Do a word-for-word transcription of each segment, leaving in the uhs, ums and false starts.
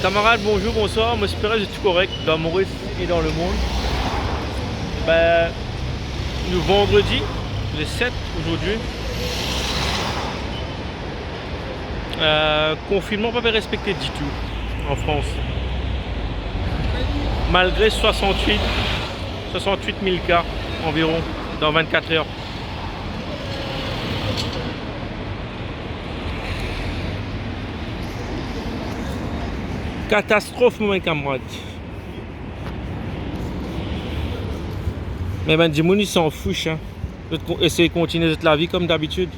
Kamarad, bonzour, bonswar, mo espere zot tou korek dan Moris e dan lemond. Be, nou vandredi, le set azordi. Euh, konfinnman pa pe respekte ditou an Frans. Malgre swasant-wit, swasant-wit mil ka anviron dan vinn-kat er. Katastrof, mo bann kamarad. Me bann dimoun, ils s'en fichent, hein. Zot kon-, esey kontigne zot lavi kom dabitid.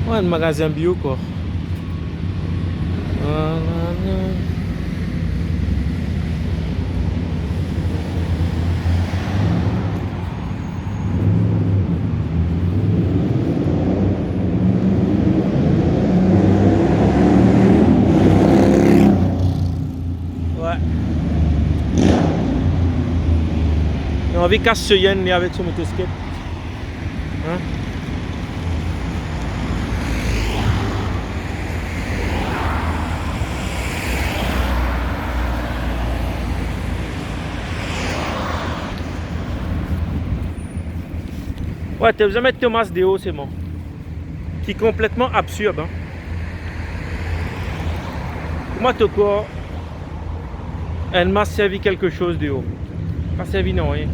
Wi, enn magazin bio, kwa. Wi. Li anvi kas so yenn li avek so motosiklet. Hein? Wi, to bizin met to mask deor selman. Ki konpletman absird, hein. Kouma to krwar enn mask servi kiksoz deor? Pa servi nanye.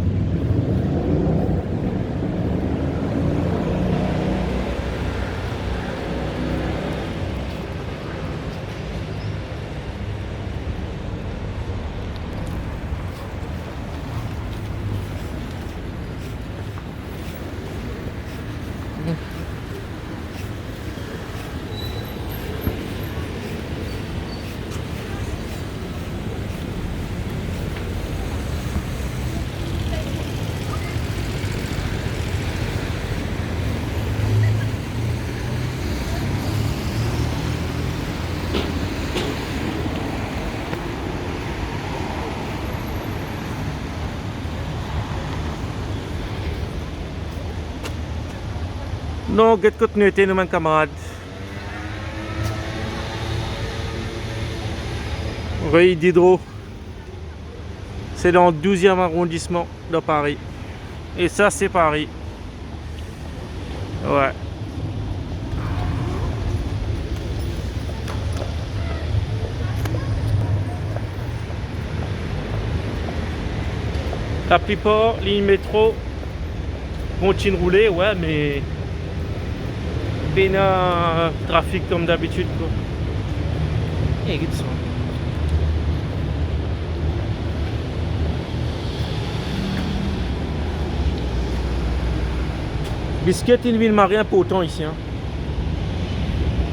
Non, get kot nou ete, nou bann kamarad. Rue Diderot. Se dan douziem arondisman dan Pari. E sa, se Pari. Wi. Laplipar liny metro kontign roule, wi, me pena trafik kom dabitid, kwa. E, get sa. Bisiklet inn vinn mari inportan isi, an.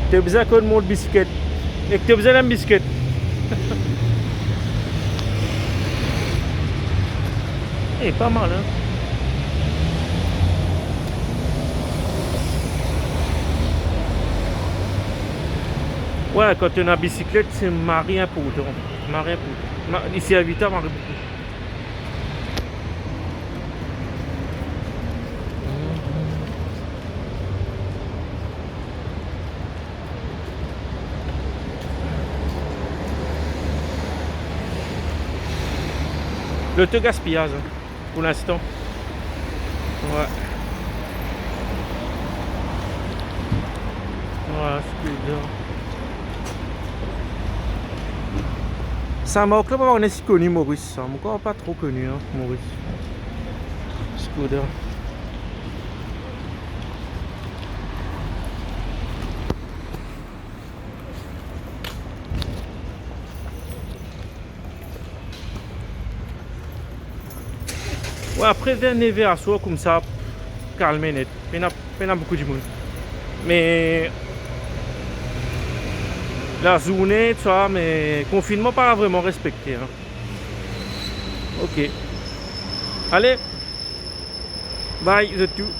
To bizin konn mont bisiklet. Ek to bizin enn bisiklet. E, pa mal, an. Wi, kan to ena bisiklet, se mari inportan. Mari inportan. Ma-, isi a Vita, mari boukou. Loto gaspiyaz, an, pou linstan. Wi. Wi, Skoda. Sa mark la pa kone si koni Moris, sa. Mo krwar pa tro koni, an, Moris. Skoda. Wi, apre ver neve aswar koumsa, kalme net. Pena, pena boukou dimoun. Me lazourne, sa, me konfinnman pa vreman respekte, an. Ok. Ale. Bye, zot tou.